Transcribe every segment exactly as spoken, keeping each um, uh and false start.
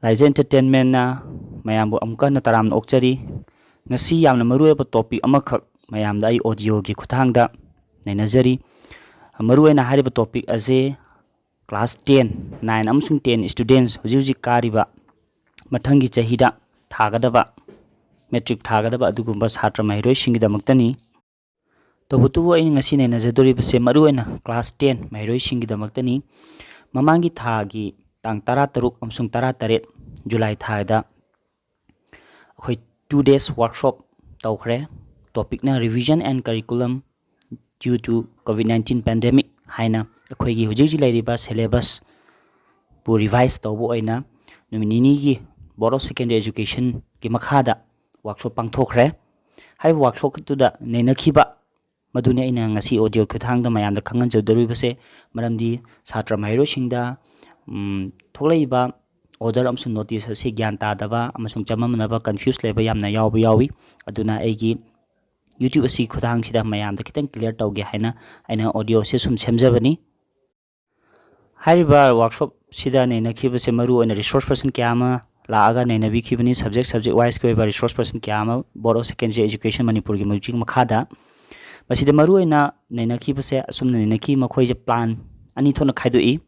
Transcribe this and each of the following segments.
ꯂꯥꯏꯖ Entertainmentꯅ ꯃꯌꯥꯝꯕꯨ ꯑꯃꯨꯛꯀ ꯍꯟꯅ ꯇꯔꯥꯝꯅ ꯑꯣꯛꯆꯔꯤ꯫ ꯉꯁꯤ ꯌꯥꯝꯅ ꯃꯔꯨꯑꯣꯏꯕ topic ꯑꯃꯈꯛ ꯃꯌꯥꯝꯗ ꯑꯩ audioꯒꯤ ꯈꯨꯠꯊꯥꯡꯗ ꯅꯩꯅꯖꯔꯤ꯫ ꯃꯔꯨꯑꯣꯏꯅ ꯍꯥꯏꯔꯤꯕ topic ꯑꯁꯤ class ten, nine ꯑꯃꯁꯨꯡ ten students, ꯍꯧꯖꯤꯛ ꯍꯧꯖꯤꯛ ꯀꯥꯔꯤꯕ, ꯃꯊꯪꯒꯤ ꯆꯍꯤꯗ ꯊꯥꯒꯗꯕ, matric ꯊꯥꯒꯗꯕ ꯑꯗꯨꯒꯨꯝꯕ ꯁꯥꯇ꯭ꯔ ꯃꯍꯩꯔꯣꯏꯁꯤꯡꯒꯤꯗꯃꯛꯇꯅꯤ꯫ ꯇꯧꯕꯇꯕꯨ ꯑꯩꯅ ꯉꯁꯤ ꯅꯩꯅꯖꯗꯣꯔꯤꯕꯁꯦ ꯃꯔꯨꯑꯣꯏꯅ class ten ꯃꯍꯩꯔꯣꯏꯁꯤꯡꯒꯤꯗꯃꯛꯇꯅꯤ꯫ ꯃꯃꯥꯡꯒꯤ ꯊꯥꯒꯤ ꯇꯥꯡ ꯇꯔꯥꯇꯔꯨꯛ ꯑꯃꯁꯨꯡ ꯇꯔꯥꯇꯔꯦꯠ, July ꯊꯥꯗ ꯑꯩꯈꯣꯏ two days workshop ꯇꯧꯈ꯭ꯔꯦ꯫ Topicꯅ Revision and Curriculum due to COVID nineteen pandemic ꯍꯥꯏꯅ ꯑꯩꯈꯣꯏꯒꯤ ꯍꯧꯖꯤꯛ ꯍꯧꯖꯤꯛ ꯂꯩꯔꯤꯕ syllabusꯄꯨ revise ꯇꯧꯕ ꯑꯣꯏꯅ ꯅꯨꯃꯤꯠ ꯅꯤꯅꯤꯒꯤ Board of Secondary Educationꯒꯤ ꯃꯈꯥꯗ workshop ꯄꯥꯡꯊꯣꯛꯈ꯭ꯔꯦ꯫ ꯍꯥꯏꯔꯤꯕ workshopꯇꯨꯗ ꯅꯩꯅꯈꯤꯕ ꯃꯗꯨꯅꯤ ꯑꯩꯅ ꯉꯁꯤ audio ꯈꯨꯠꯊꯥꯡꯗ ꯃꯌꯥꯝꯗ ꯈꯪꯍꯟꯖꯗꯧꯔꯤꯕꯁꯦ꯫ ꯃꯔꯝꯗꯤ ꯁꯥꯇ꯭ꯔ ꯃꯍꯩꯔꯣꯏꯁꯤꯡꯗ, ꯎꯝ, ꯊꯣꯛꯂꯛꯏꯕ order ꯑꯃꯁꯨꯡ notice ꯑꯁꯤ ꯒ꯭ꯌꯥꯟ ꯇꯥꯗꯕ ꯑꯃꯁꯨꯡ ꯆꯃꯝꯅꯕ, confuse ꯂꯩꯕ ꯌꯥꯝꯅ ꯌꯥꯎꯕ ꯌꯥꯎꯏ꯫ ꯑꯗꯨꯅ ꯑꯩꯒꯤ YouTube ꯑꯁꯤ ꯈꯨꯠꯊꯥꯡꯁꯤꯗ ꯃꯌꯥꯝꯗ ꯈꯤꯇꯪ clear ꯇꯧꯒꯦ ꯍꯥꯏꯅ ꯑꯩꯅ audioꯁꯦ ꯁꯨꯝ ꯁꯦꯝꯖꯕꯅꯤ꯫ ꯍꯥꯏꯔꯤꯕ workshopꯁꯤꯗ ꯅꯩꯅꯈꯤꯕꯁꯦ ꯃꯔꯨꯑꯣꯏꯅ resource person ꯀꯌꯥ ꯑꯃ ꯂꯥꯛꯑꯒ ꯅꯩꯅꯕꯤꯈꯤꯕꯅꯤ꯫ Subject subject wiseꯀꯤ ꯑꯣꯏꯕ resource person ꯀꯌꯥ ꯑꯃ Board of Secondary Education ꯃꯅꯤꯄꯨꯔꯒꯤ ꯃꯌꯨꯖꯤꯛ ꯃꯈꯥꯗ꯫ ꯃꯁꯤꯗ ꯃꯔꯨꯑꯣꯏꯅ ꯅꯩꯅꯈꯤꯕꯁꯦ ꯑꯁꯨꯝꯅ ꯅꯩꯅꯈꯤ꯫ ꯃꯈꯣꯏꯁꯦ plan ꯑꯅꯤ ꯊꯣꯛꯅ ꯈꯥꯏꯗꯣꯛꯏ꯫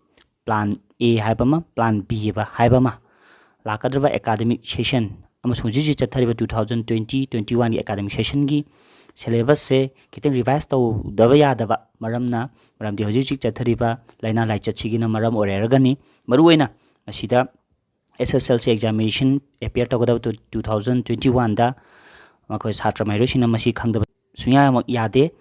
Plan A ꯍꯥꯏꯕ ꯑꯃ, Plan B ꯍꯥꯏꯕ ꯑꯃ꯫ ꯂꯥꯛꯀꯗꯧꯔꯤꯕ academic session ꯑꯃꯁꯨꯡ ꯍꯧꯖꯤꯛ ꯍꯧꯖꯤꯛ ꯆꯠꯊꯔꯤꯕ two thousand twenty twenty oneꯒꯤ academic sessionꯒꯤ syllabusꯁꯦ ꯈꯤꯇꯪ revise ꯇꯧꯗꯕ ꯌꯥꯗꯕ ꯃꯔꯝꯅ, ꯃꯔꯝꯗꯤ ꯍꯧꯖꯤꯛ ꯍꯧꯖꯤꯛ ꯆꯠꯊꯔꯤꯕ ꯂꯥꯏꯅꯥ ꯂꯥꯏꯆꯠꯁꯤꯒꯤꯅ ꯃꯔꯝ ꯑꯣꯏꯔꯒꯅꯤ꯫ ꯃꯔꯨꯑꯣꯏꯅ ꯃꯁꯤꯗ S S L C examination appear ꯇꯧꯒꯗꯕ two thousand twenty oneꯗ ꯃꯈꯣꯏ ꯁꯥꯇ꯭ꯔ ꯃꯍꯩꯔꯣꯏꯁꯤꯡꯅ ꯃꯁꯤ ꯈꯪꯗꯕ ꯁꯨꯡꯌꯥꯃꯛ ꯌꯥꯗꯦ꯫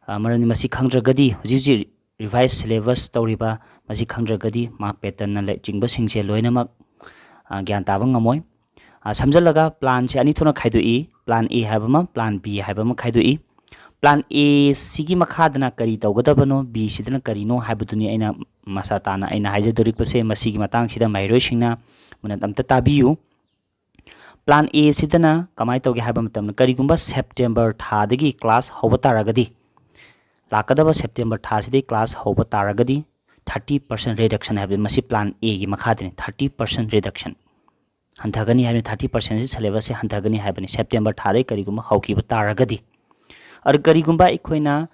ꯑ, ꯃꯔꯝꯗꯤ ꯃꯁꯤ ꯈꯪꯗ꯭ꯔꯒꯗꯤ ꯍꯧꯖꯤꯛ ꯍꯧꯖꯤꯛ revise syllabus ꯇꯧꯔꯤꯕ ꯃꯁꯤ ꯈꯪꯗ꯭ꯔꯒꯗꯤ mark patternꯅꯆꯤꯡꯕꯁꯤꯡꯁꯦ ꯂꯣꯏꯅꯃꯛ, ꯑ, ꯒ꯭ꯌꯥꯟ ꯇꯥꯕ ꯉꯝꯃꯣꯏ꯫ ꯑ, ꯁꯝꯖꯜꯂꯒ planꯁꯦ ꯑꯅꯤ ꯊꯣꯛꯅ ꯈꯥꯏꯗꯣꯛꯏ꯫ Plan A ꯍꯥꯏꯕ ꯑꯃ, Plan B ꯍꯥꯏꯕ ꯑꯃ ꯈꯥꯏꯗꯣꯛꯏ꯫ Plan A ꯁꯤꯒꯤ ꯃꯈꯥꯗꯅ ꯀꯔꯤ ꯇꯧꯒꯗꯕꯅꯣ, B ꯁꯤꯗꯅ ꯀꯔꯤꯅꯣ ꯍꯥꯏꯕꯗꯨꯅꯤ ꯑꯩꯅ ꯃꯁꯥ ꯇꯥꯅ ꯑꯩꯅ ꯍꯥꯏꯖꯗꯣꯔꯤꯕꯁꯦ꯫ ꯃꯁꯤꯒꯤ ꯃꯇꯥꯡꯁꯤꯗ ꯃꯍꯩꯔꯣꯏꯁꯤꯡꯅ ꯃꯨꯟꯅ ꯑꯝꯇ ꯇꯥꯕꯤꯌꯨ꯫ Plan A ꯁꯤꯗꯅ ꯀꯃꯥꯏꯅ ꯇꯧꯒꯦ ꯍꯥꯏꯕ ꯃꯇꯝꯗ, ꯀꯔꯤꯒꯨꯝꯕ September ꯊꯥꯗꯒꯤ class ꯍꯧꯕ ꯇꯥꯔꯒꯗꯤ, ꯂꯥꯛꯀꯗꯕ September ꯊꯥꯁꯤꯗꯒꯤ class ꯍꯧꯕ ꯇꯥꯔꯒꯗꯤ, ꯊꯥꯔꯇꯤ ꯄꯥꯔꯁꯦꯟ ꯔꯤꯗꯛꯁꯟ ꯍꯥꯏꯕꯗꯤ ꯃꯁꯤ ꯄ꯭ꯂꯥꯟ ꯑꯦꯒꯤ ꯃꯈꯥꯗꯅꯤ꯫ ꯊꯥꯔꯇꯤ ꯄꯥꯔꯁꯦꯟ ꯔꯤꯗꯛꯁꯟ ꯍꯟꯊꯒꯅꯤ ꯍꯥꯏꯕꯅꯤ, ꯊꯥꯔꯇꯤ ꯄꯥꯔꯁꯦꯟꯁꯤ ꯁꯦꯂꯦꯕꯁꯁꯦ ꯍꯟꯊꯒꯅꯤ ꯍꯥꯏꯕꯅꯤ, ꯁꯦꯞꯇꯦꯝꯕꯔ ꯊꯥꯗꯒꯤ ꯀꯔꯤꯒꯨꯝꯕ ꯍꯧꯈꯤꯕ ꯇꯥꯔꯒꯗꯤ꯫ ꯑꯗꯨ ꯀꯔꯤꯒꯨꯝꯕ ꯑꯩꯈꯣꯏꯅ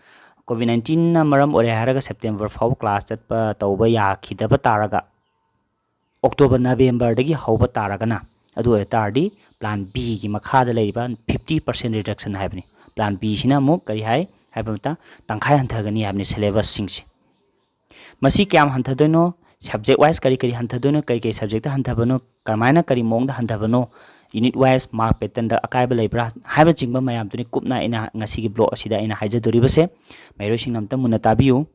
ꯀꯣꯚꯤꯗ ꯅꯥꯏꯟꯇꯤꯟꯅ ꯃꯔꯝ ꯑꯣꯏꯔꯦ ꯍꯥꯏꯔꯒ ꯁꯦꯞꯇꯦꯝꯕꯔ ꯐꯥꯎꯕ ꯀ꯭ꯂꯥꯁ ꯆꯠꯄ ꯇꯧꯕ ꯌꯥꯈꯤꯗꯕ ꯇꯥꯔꯒ, ꯑꯣꯛꯇꯣꯕꯔ, ꯅꯕꯦꯝꯕꯔꯗꯒꯤ ꯍꯧꯕ ꯇꯥꯔꯒꯅ, ꯑꯗꯨ ꯑꯣꯏꯕ ꯇꯥꯔꯗꯤ ꯄ꯭ꯂꯥꯟ ꯕꯤꯒꯤ ꯃꯈꯥꯗ ꯂꯩꯔꯤꯕ ꯐꯤꯐꯇꯤ ꯄꯥꯔꯁꯦꯟ ꯔꯤꯗꯛꯁꯟ ꯍꯥꯏꯕꯅꯤ꯫ ꯄ꯭ꯂꯥꯟ ꯕꯤꯁꯤꯅ ꯑꯃꯨꯛ ꯀꯔꯤ ꯍꯥꯏ ꯍꯥꯏꯕ ꯃꯇꯝꯗ, ꯇꯪꯈꯥꯏ ꯍꯟꯊꯒꯅꯤ ꯍꯥꯏꯕꯅꯤ ꯁꯦꯂꯦꯕꯁꯁꯤꯡꯁꯦ꯫ ꯃꯁꯤ ꯀꯌꯥꯝ ꯍꯟꯊꯗꯣꯏꯅꯣ, ꯁꯕꯖꯦꯛ ꯋꯥꯏꯁ ꯀꯔꯤ ꯀꯔꯤ ꯍꯟꯊꯗꯣꯏꯅꯣ, ꯀꯔꯤ ꯀꯔꯤ ꯁꯕꯖꯦꯛꯇ ꯍꯟꯊꯕꯅꯣ, ꯀꯔꯝꯍꯥꯏꯅ ꯀꯔꯤ ꯃꯑꯣꯡꯗ ꯍꯟꯊꯕꯅꯣ, ꯌꯨꯅꯤꯠ ꯋꯥꯏꯁ ꯃꯥꯔꯛ ꯄꯦꯇꯔꯟꯗ ꯑꯀꯥꯏꯕ ꯂꯩꯕ꯭ꯔꯥ ꯍꯥꯏꯕꯆꯤꯡꯕ ꯃꯌꯥꯝꯗꯨꯅꯤ ꯀꯨꯞꯅ ꯑꯩꯅ ꯉꯁꯤꯒꯤ ꯕ꯭ꯂꯣꯛ ꯑꯁꯤꯗ ꯑꯩꯅ ꯍꯥꯏꯖꯗꯣꯔꯤꯕꯁꯦ꯫ ꯃꯍꯩꯔꯣꯏꯁꯤꯡꯅ ꯑꯝꯇ ꯃꯨꯟꯅ ꯇꯥꯕꯤꯌꯨ꯫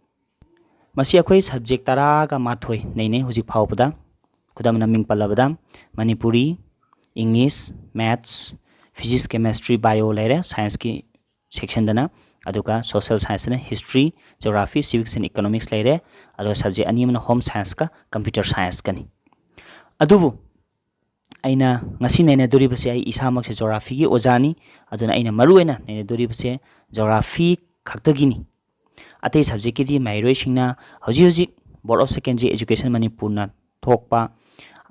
ꯃꯁꯤ ꯑꯩꯈꯣꯏ ꯁꯕꯖꯦꯛ ꯇꯔꯥꯒ ꯃꯥꯊꯣꯏ ꯅꯩꯅꯩ ꯍꯧꯖꯤꯛ ꯐꯥꯎꯕꯗ꯫ ꯈꯨꯗꯝ ꯑꯣꯏꯅ ꯃꯤꯡ ꯄꯜꯂꯕꯗ, Manipuri, English, maths, physics, chemistry, bio ꯂꯩꯔꯦ ꯁꯥꯏꯟꯁꯀꯤ ꯁꯦꯛꯁꯟꯗꯅ, ꯑꯗꯨꯒ ꯁꯣꯁꯦꯜ ꯁꯥꯏꯟꯁꯇꯅ history, geography, civics and economics ꯂꯩꯔꯦ, ꯑꯗꯨꯒ ꯁꯕꯖꯦꯛ ꯑꯅꯤ ꯑꯃꯅ ꯍꯣꯝ ꯁꯥꯏꯟꯁꯀ ꯀꯝꯄ꯭ꯌꯨꯇꯔ ꯁꯥꯏꯟꯁꯀꯅꯤ꯫ ꯑꯗꯨꯕꯨ ꯑꯩꯅ ꯉꯁꯤ ꯅꯩꯅꯗꯣꯔꯤꯕꯁꯦ, ꯑꯩ ꯏꯁꯥꯃꯛꯁꯦ ꯖꯤꯑꯣꯒ꯭ꯔꯥꯐꯤꯒꯤ ꯑꯣꯖꯥꯅꯤ, ꯑꯗꯨꯅ ꯑꯩꯅ ꯃꯔꯨꯑꯣꯏꯅ ꯅꯩꯅꯗꯣꯔꯤꯕꯁꯦ ꯖꯤꯑꯣꯒ꯭ꯔꯥꯐꯤ ꯈꯛꯇꯒꯤꯅꯤ꯫ ꯑꯇꯩ ꯁꯕꯖꯦꯛꯀꯤꯗꯤ ꯃꯍꯩꯔꯣꯏꯁꯤꯡꯅ ꯍꯧꯖꯤꯛ ꯍꯧꯖꯤꯛ Board of Secondary Education ꯃꯅꯤꯄꯨꯔꯅ ꯊꯣꯛꯄ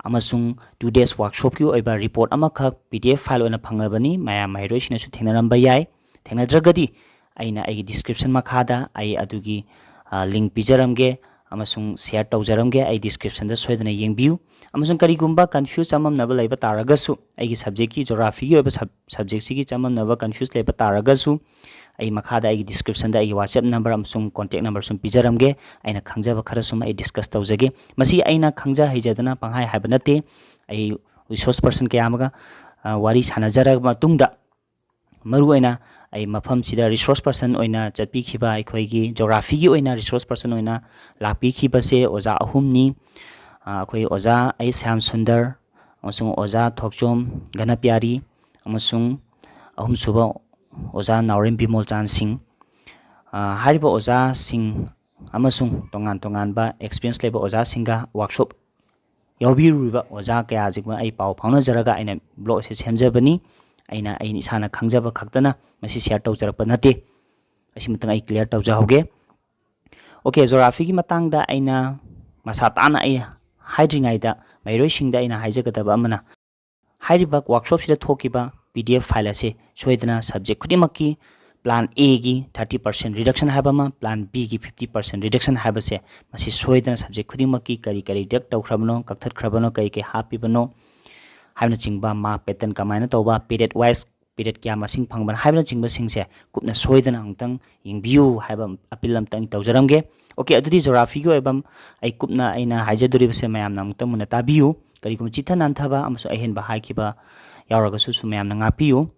ꯑꯃꯁꯨꯡ two days workshopꯀꯤ ꯑꯣꯏꯕ ꯔꯤꯄꯣꯔꯠ ꯑꯃꯈꯛ ꯄꯤ ꯗꯤ ꯑꯦꯐ ꯐꯥꯏꯜ ꯑꯣꯏꯅ ꯐꯪꯂꯕꯅꯤ꯫ ꯃꯌꯥꯝ ꯃꯍꯩꯔꯣꯏꯁꯤꯡꯅꯁꯨ ꯊꯦꯡꯅꯔꯝꯕ ꯌꯥꯏ꯫ ꯊꯦꯡꯅꯗ꯭ꯔꯒꯗꯤ ꯑꯩꯅ ꯑꯩꯒꯤ ꯗꯤꯁꯀ꯭ꯔꯤꯞꯁꯟ ꯃꯈꯥꯗ ꯑꯩ ꯑꯗꯨꯒꯤ, ꯑ, ꯂꯤꯡ ꯄꯤꯖꯔꯝꯒꯦ, ꯑꯃꯁꯨꯡ ꯁꯤꯌꯔ ꯇꯧꯖꯔꯝꯒꯦ꯫ ꯑꯩ ꯗꯤꯁꯀ꯭ꯔꯤꯞꯁꯟꯗ ꯁꯣꯏꯗꯅ ꯌꯦꯡꯕꯤꯌꯨ꯫ ꯑꯃꯁꯨꯡ ꯀꯔꯤꯒꯨꯝꯕ ꯀꯟꯐ꯭ꯌꯨꯁ, ꯆꯃꯝꯅꯕ ꯂꯩꯕ ꯇꯥꯔꯒꯁꯨ, ꯑꯩꯒꯤ ꯁꯕꯖꯦꯛꯀꯤ, ꯖꯤꯑꯣꯒ꯭ꯔꯥꯐꯤꯒꯤ ꯑꯣꯏꯕ ꯁꯕ-, ꯁꯕꯖꯦꯛꯁꯤꯒꯤ ꯆꯃꯝꯅꯕ, ꯀꯟꯐ꯭ꯌꯨꯁ ꯂꯩꯕ ꯇꯥꯔꯒꯁꯨ, ꯑꯩ ꯃꯈꯥꯗ ꯑꯩꯒꯤ ꯗꯤꯁꯀ꯭ꯔꯤꯞꯁꯟꯗ ꯑꯩꯒꯤ WhatsApp ꯅꯝꯕꯔ ꯑꯃꯁꯨꯡ ꯀꯣꯟꯇꯦꯛ ꯅꯝꯕꯔ ꯁꯨꯝ ꯄꯤꯖꯔꯝꯒꯦ꯫ ꯑꯩꯅ ꯈꯪꯖꯕ ꯈꯔ ꯁꯨꯝ ꯑꯩ ꯗꯤꯁꯀꯁ ꯇꯧꯖꯒꯦ꯫ ꯃꯁꯤ ꯑꯩꯅ ꯈꯪꯖ ꯍꯩꯖꯗꯅ ꯄꯪꯍꯥꯏ ꯍꯥꯏꯕ ꯅꯠꯇꯦ꯫ ꯑꯩ ꯔꯤꯁꯣꯔꯁ ꯄꯔꯁꯟ ꯀꯌꯥ ꯑꯃꯒ, ꯑ, ꯋꯥꯔꯤ ꯁꯥꯟꯅꯖꯔꯕ ꯃꯇꯨꯡꯗ, ꯃꯔꯨꯑꯣꯏꯅ ꯑꯩ ꯃꯐꯝꯁꯤꯗ ꯔꯤꯁꯣꯔꯁ ꯄꯔꯁꯟ ꯑꯣꯏꯅ ꯆꯠꯄꯤꯈꯤꯕ, ꯑꯩꯈꯣꯏꯒꯤ ꯖꯤꯑꯣꯒ꯭ꯔꯥꯐꯤꯒꯤ ꯑꯣꯏꯅ ꯔꯤꯁꯣꯔꯁ ꯄꯔꯁꯟ ꯑꯣꯏꯅ ꯂꯥꯛꯄꯤꯈꯤꯕꯁꯦ ꯑꯣꯖꯥ ꯑꯍꯨꯝꯅꯤ꯫ ꯑ, ꯑꯩꯈꯣꯏ ꯑꯣꯖꯥ ꯑꯩ ꯁ꯭ꯌꯥꯝ ꯁꯨꯟꯗꯔ, ꯑꯃꯁꯨꯡ ꯑꯣꯖꯥ ꯊꯣꯛꯆꯣꯝ ꯘꯅꯄ꯭ꯌꯥꯔꯤ, ꯑꯃꯁꯨꯡ ꯑꯍꯨꯝꯁꯨꯕ ꯑꯣꯖꯥ ꯅꯥꯎꯔꯦꯝ ꯕꯤꯃꯣꯜꯆꯥꯟ ꯁꯤꯡ꯫ ꯑ, ꯍꯥꯏꯔꯤꯕ ꯑꯣꯖꯥꯁꯤꯡ ꯑꯃꯁꯨꯡ ꯇꯣꯉꯥꯟ ꯇꯣꯉꯥꯟꯕ ꯑꯦꯛꯁꯄꯤꯔꯤꯌꯦꯟꯁ ꯂꯩꯕ ꯑꯣꯖꯥꯁꯤꯡꯒ ꯋꯥꯔꯛꯁꯣꯞ ꯌꯥꯎꯕꯤꯔꯨꯔꯤꯕ ꯑꯣꯖꯥ ꯀꯌꯥꯁꯤꯒ ꯑꯩ ꯄꯥꯎ ꯐꯥꯎꯅꯖꯔꯒ ꯑꯩꯅ ꯕ꯭ꯂꯣꯛ ꯑꯁꯤ ꯁꯦꯝꯖꯕꯅꯤ꯫ ꯑꯩꯅ, ꯑꯩꯅ ꯏꯁꯥꯅ ꯈꯪꯖꯕ ꯈꯛꯇꯅ ꯃꯁꯤ ꯁꯤꯌꯔ ꯇꯧꯖꯔꯛꯄ ꯅꯠꯇꯦ꯫ ꯑꯁꯤꯃꯇꯪ ꯑꯩ ꯀ꯭ꯂꯤꯌꯥꯔ ꯇꯧꯖꯍꯧꯒꯦ꯫ ꯑꯣꯀꯦ, ꯖꯣꯒ꯭ꯔꯥꯐꯤꯒꯤ ꯃꯇꯥꯡꯗ ꯑꯩꯅ ꯃꯁꯥ ꯇꯥꯅ ꯑꯩ ꯍꯥꯏꯗ꯭ꯔꯤꯉꯩꯗ ꯃꯍꯩꯔꯣꯏꯁꯤꯡꯗ ꯑꯩꯅ ꯍꯥꯏꯖꯒꯗꯕ ꯑꯃꯅ, ꯍꯥꯏꯔꯤꯕ ꯋꯥꯔꯛꯁꯣꯞꯁꯤꯗ ꯊꯣꯛꯈꯤꯕ ꯄꯤ ꯗꯤ ꯑꯦꯐ ꯐꯥꯏꯜ ꯑꯁꯤ ꯁꯣꯏꯗꯅ ꯁꯕꯖꯦꯛ ꯈꯨꯗꯤꯡꯃꯛꯀꯤ ꯄ꯭ꯂꯥꯟ ꯑꯦꯒꯤ ꯊꯥꯔꯇꯤ ꯄꯥꯔꯁꯦꯟ ꯔꯤꯗꯛꯁꯟ ꯍꯥꯏꯕ ꯑꯃ, ꯄ꯭ꯂꯥꯟ ꯕꯤꯒꯤ ꯐꯤꯐꯇꯤ ꯄꯥꯔꯁꯦꯟ ꯔꯤꯗꯛꯁꯟ ꯍꯥꯏꯕꯁꯦ, ꯃꯁꯤ ꯁꯣꯏꯗꯅ ꯁꯕꯖꯦꯛ ꯈꯨꯗꯤꯡꯃꯛꯀꯤ ꯀꯔꯤ ꯀꯔꯤ ꯔꯤꯗꯛ ꯇꯧꯈ꯭ꯔꯕꯅꯣ, ꯀꯛꯊꯠꯈ꯭ꯔꯕꯅꯣ, ꯀꯔꯤ ꯀꯔꯤ ꯍꯥꯞꯄꯤꯕꯅꯣ ꯍꯥꯏꯕꯅꯆꯤꯡꯕ, ꯃꯥꯔꯛ ꯄꯦꯇꯔꯟ ꯀꯃꯥꯏꯅ ꯇꯧꯕ, ꯄꯤꯔꯤꯌꯠ ꯋꯥꯏꯁ ꯄꯤꯔꯤꯌꯠ ꯀꯌꯥ ꯃꯁꯤꯡ ꯐꯪꯕꯅ ꯍꯥꯏꯕꯅꯆꯤꯡꯕꯁꯤꯡꯁꯦ ꯀꯨꯞꯅ ꯁꯣꯏꯗꯅ ꯑꯃꯨꯛꯇꯪ ꯌꯦꯡꯕꯤꯌꯨ ꯍꯥꯏꯕ ꯑꯄꯤꯜ ꯑꯃꯇꯪ ꯇꯧꯖꯔꯝꯒꯦ꯫ ꯑꯣꯀꯦ, ꯑꯗꯨꯗꯤ ꯖꯣꯒ꯭ꯔꯥꯐꯤꯒꯤ ꯑꯣꯏꯕ ꯑꯩ ꯀꯨꯞꯅ ꯑꯩꯅ ꯍꯥꯏꯖꯗꯣꯔꯤꯕꯁꯦ ꯃꯌꯥꯝꯅ ꯑꯃꯨꯛꯇꯪ ꯃꯨꯟꯅ ꯇꯥꯕꯤꯌꯨ꯫ ꯀꯔꯤꯒꯨꯝꯕ ꯆꯤꯠꯊ ꯅꯥꯟꯊꯕ ꯑꯃꯁꯨꯡ ꯑꯍꯦꯟꯕ ꯍꯥꯏꯈꯤꯕ ꯌꯥꯎꯔꯒꯁꯨ ꯁꯨ ꯃꯌꯥꯝꯅ ꯉꯥꯛꯄꯤꯌꯨ꯫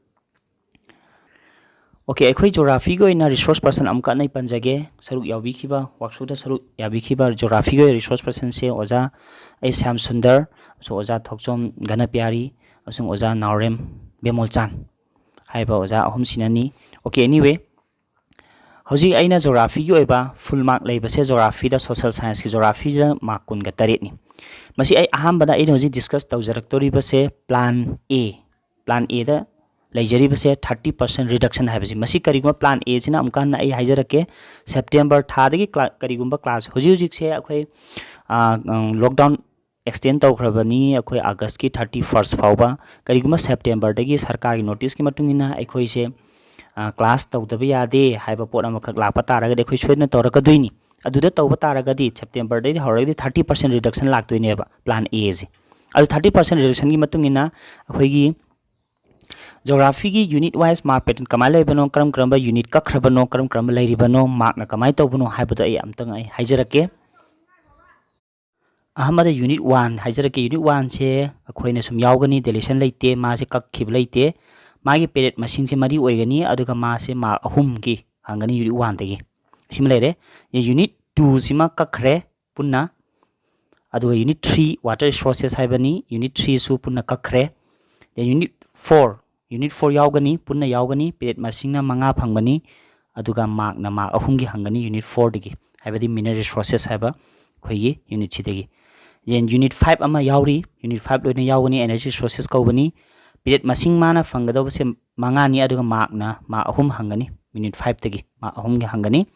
ꯑꯣꯀꯦ, ꯑꯩꯈꯣꯏ ꯖꯣꯒ꯭ꯔꯥꯐꯤꯒꯤ ꯑꯣꯏꯅ ꯔꯤꯁꯣꯔꯁ ꯄꯔꯁꯟ ꯑꯃꯨꯛꯀ ꯑꯩ ꯄꯟꯖꯒꯦ꯫ ꯁꯔꯨꯛ ꯌꯥꯕꯤꯈꯤꯕ, ꯋꯥꯔꯛꯁꯣꯞꯇ ꯁꯔꯨꯛ ꯌꯥꯕꯤꯈꯤꯕ ꯖꯣꯒ꯭ꯔꯥꯐꯤꯒꯤ ꯑꯣꯏꯅ ꯔꯤꯁꯣꯔꯁ ꯄꯔꯁꯟꯁꯦ ꯑꯣꯖꯥ ꯑꯩ ꯁ꯭ꯌꯥꯝ ꯁꯨꯟꯗꯔ ꯑꯃꯁꯨꯡ ꯑꯣꯖꯥ ꯊꯣꯛꯆꯣꯝ ꯘꯅꯄ꯭ꯌꯥꯔꯤ ꯑꯃꯁꯨꯡ ꯑꯣꯖꯥ ꯅꯥꯎꯔꯦꯝ ꯕꯦꯃꯣꯜꯆꯥꯟ ꯍꯥꯏꯕ ꯑꯣꯖꯥ ꯑꯍꯨꯝꯁꯤꯅꯅꯤ꯫ ꯑꯣꯀꯦ, ꯑꯦꯅꯤꯋꯦ, ꯍꯧꯖꯤꯛ ꯑꯩꯅ ꯖꯣꯒ꯭ꯔꯥꯐꯤꯒꯤ ꯑꯣꯏꯕ ꯐꯨꯜ ꯃꯥꯔꯛ ꯂꯩꯕꯁꯦ ꯖꯣꯒ꯭ꯔꯥꯐꯤꯗ, ꯁꯣꯁꯦꯜ ꯁꯥꯏꯟꯁꯀꯤ ꯖꯣꯒ꯭ꯔꯥꯐꯤꯗ ꯃꯥꯔꯛ ꯀꯨꯟꯒ ꯇꯔꯦꯠꯅꯤ꯫ ꯃꯁꯤ ꯑꯩ ꯑꯍꯥꯟꯕꯗ ꯑꯩꯅ ꯍꯧꯖꯤꯛ discuss ꯇꯧꯖꯔꯛꯇꯣꯔꯤꯕꯁꯦ plan A, plan aid ꯂꯩꯖꯔꯤꯕꯁꯦ thirty percent reduction ꯍꯥꯏꯕꯁꯤ꯫ ꯃꯁꯤ ꯀꯔꯤꯒꯨꯝꯕ ꯄ꯭ꯂꯥꯟ ꯑꯦꯁꯤꯅ ꯑꯃꯨꯛꯀ ꯍꯟꯅ ꯑꯩ ꯍꯥꯏꯖꯔꯛꯀꯦ, ꯁꯦꯞꯇꯦꯝꯕꯔ ꯊꯥꯗꯒꯤ ꯀ꯭ꯂꯥ-, ꯀꯔꯤꯒꯨꯝꯕ ꯀ꯭ꯂꯥꯁ, ꯍꯧꯖꯤꯛ ꯍꯧꯖꯤꯛꯁꯦ ꯑꯩꯈꯣꯏ, ꯑ, ꯂꯣꯛꯗꯥꯎꯟ ꯑꯦꯛꯁꯇꯦꯟ ꯇꯧꯈ꯭ꯔꯕꯅꯤ ꯑꯩꯈꯣꯏ ꯑꯥꯒꯁꯀꯤ ꯊꯥꯔꯇꯤ ꯐꯥꯔꯁ ꯐꯥꯎꯕ꯫ ꯀꯔꯤꯒꯨꯝꯕ ꯁꯦꯞꯇꯦꯝꯕꯔꯗꯒꯤ ꯁꯔꯀꯥꯔꯒꯤ ꯅꯣꯇꯤꯁꯀꯤ ꯃꯇꯨꯡ ꯏꯟꯅ ꯑꯩꯈꯣꯏꯁꯦ, ꯑ, ꯀ꯭ꯂꯥꯁ ꯇꯧꯗꯕ ꯌꯥꯗꯦ ꯍꯥꯏꯕ ꯄꯣꯠ ꯑꯃꯈꯛ ꯂꯥꯛꯄ ꯇꯥꯔꯒꯗꯤ ꯑꯩꯈꯣꯏ ꯁꯣꯏꯗꯅ ꯇꯧꯔꯛꯀꯗꯣꯏꯅꯤ꯫ ꯑꯗꯨꯗ ꯇꯧꯕ ꯇꯥꯔꯒꯗꯤ ꯁꯦꯞꯇꯦꯝꯕꯔꯗꯒꯤ ꯍꯧꯔꯒꯗꯤ ꯊꯥꯔꯇꯤ ꯄꯥꯔꯁꯦꯟ ꯔꯤꯗꯛꯁꯟ ꯂꯥꯛꯇꯣꯏꯅꯦꯕ ꯄ꯭ꯂꯥꯟ ꯑꯦꯁꯦ꯫ ꯑꯗꯨ ꯊꯥꯔꯇꯤ ꯄꯥꯔꯁꯦꯟ ꯔꯤꯗꯛꯁꯟꯒꯤ ꯃꯇꯨꯡ ꯏꯟꯅ ꯑꯩꯈꯣꯏꯒꯤ ꯖꯣꯒ꯭ꯔꯥꯐꯤꯒꯤ ꯌꯨꯅꯤꯠ ꯋꯥꯏꯁ ꯃꯥꯔꯛ ꯄꯦꯇꯔꯟ ꯀꯃꯥꯏꯅ ꯂꯩꯕꯅꯣ, ꯀꯔꯝ ꯀꯔꯝꯕ ꯌꯨꯅꯤꯠ ꯀꯛꯈ꯭ꯔꯕꯅꯣ, ꯀꯔꯝ ꯀꯔꯝꯕ ꯂꯩꯔꯤꯕꯅꯣ, ꯃꯥꯔꯛꯅ ꯀꯃꯥꯏꯅ ꯇꯧꯕꯅꯣ ꯍꯥꯏꯕꯗꯣ ꯑꯩ ꯑꯝꯇꯪ ꯑꯩ ꯍꯥꯏꯖꯔꯛꯀꯦ꯫ ꯑꯍꯥꯟꯕꯗ ꯌꯨꯅꯤꯠ ꯋꯥꯟ ꯍꯥꯏꯖꯔꯛꯀꯦ꯫ ꯌꯨꯅꯤꯠ ꯋꯥꯟꯁꯦ ꯑꯩꯈꯣꯏꯅ ꯁꯨꯝ ꯌꯥꯎꯒꯅꯤ, ꯗꯦꯂꯤꯁꯟ ꯂꯩꯇꯦ, ꯃꯥꯁꯦ ꯀꯛꯈꯤꯕ ꯂꯩꯇꯦ꯫ ꯃꯥꯒꯤ ꯄꯦꯔꯦꯠ ꯃꯁꯤꯡꯁꯦ ꯃꯔꯤ ꯑꯣꯏꯒꯅꯤ, ꯑꯗꯨꯒ ꯃꯥꯁꯦ ꯃꯥꯔꯛ ꯑꯍꯨꯝꯒꯤ ꯍꯪꯒꯅꯤ ꯌꯨꯅꯤꯠ ꯋꯥꯟꯗꯒꯤ꯫ ꯁꯤꯃ ꯂꯩꯔꯦ꯫ ꯌꯨꯅꯤꯠ ꯇꯨꯁꯤꯃ ꯀꯛꯈ꯭ꯔꯦ ꯄꯨꯟꯅ, ꯑꯗꯨꯒ ꯌꯨꯅꯤꯠ ꯊ꯭ꯔꯤ ꯋꯥꯇꯔ ꯔꯤꯁꯣꯔꯁꯦꯁ ꯍꯥꯏꯕꯅꯤ, ꯌꯨꯅꯤꯠ ꯊ꯭ꯔꯤꯁꯨ ꯄꯨꯟꯅ ꯀꯛꯈ꯭ꯔꯦ꯫ Then unit four, unit four ꯌꯥꯎꯒꯅꯤ, ꯄꯨꯟꯅ ꯌꯥꯎꯒꯅꯤ, ꯄꯦꯔꯦꯠ ꯃꯁꯤꯡꯅ ꯃꯉꯥ ꯐꯪꯒꯅꯤ, ꯑꯗꯨꯒ ꯃꯥꯔꯛꯅ ꯃꯥꯔꯛ ꯑꯍꯨꯝꯒꯤ ꯍꯪꯒꯅꯤ ꯌꯨꯅꯤꯠ ꯐꯣꯔꯗꯒꯤ, ꯍꯥꯏꯕꯗꯤ ꯃꯤꯅꯔꯦꯜ ꯔꯤꯁꯣꯔꯁꯦꯁ ꯍꯥꯏꯕ ꯑꯩꯈꯣꯏꯒꯤ ꯌꯨꯅꯤꯠꯁꯤꯗꯒꯤ꯫ ꯗꯦꯟ ꯌꯨꯅꯤꯠ ꯐꯥꯏꯚ ꯑꯃ ꯌꯥꯎꯔꯤ, ꯌꯨꯅꯤꯠ ꯐꯥꯏꯚ ꯂꯣꯏꯅ ꯌꯥꯎꯒꯅꯤ, ꯑꯦꯅꯔꯖꯤ ꯔꯤꯁꯣꯔꯁꯦꯁ ꯀꯧꯕꯅꯤ꯫ ꯄꯦꯔꯦꯠ ꯃꯁꯤꯡ ꯃꯥꯅ ꯐꯪꯒꯗꯧꯕꯁꯦ ꯃꯉꯥꯅꯤ, ꯑꯗꯨꯒ ꯃꯥꯔꯛꯅ ꯃꯥꯔꯛ ꯑꯍꯨꯝ ꯍꯪꯒꯅꯤ, ꯌꯨꯅꯤꯠ ꯐꯥꯏꯚꯇꯒꯤ ꯃꯥꯔꯛ ꯑꯍꯨꯝꯒꯤ ꯍꯪꯒꯅꯤ꯫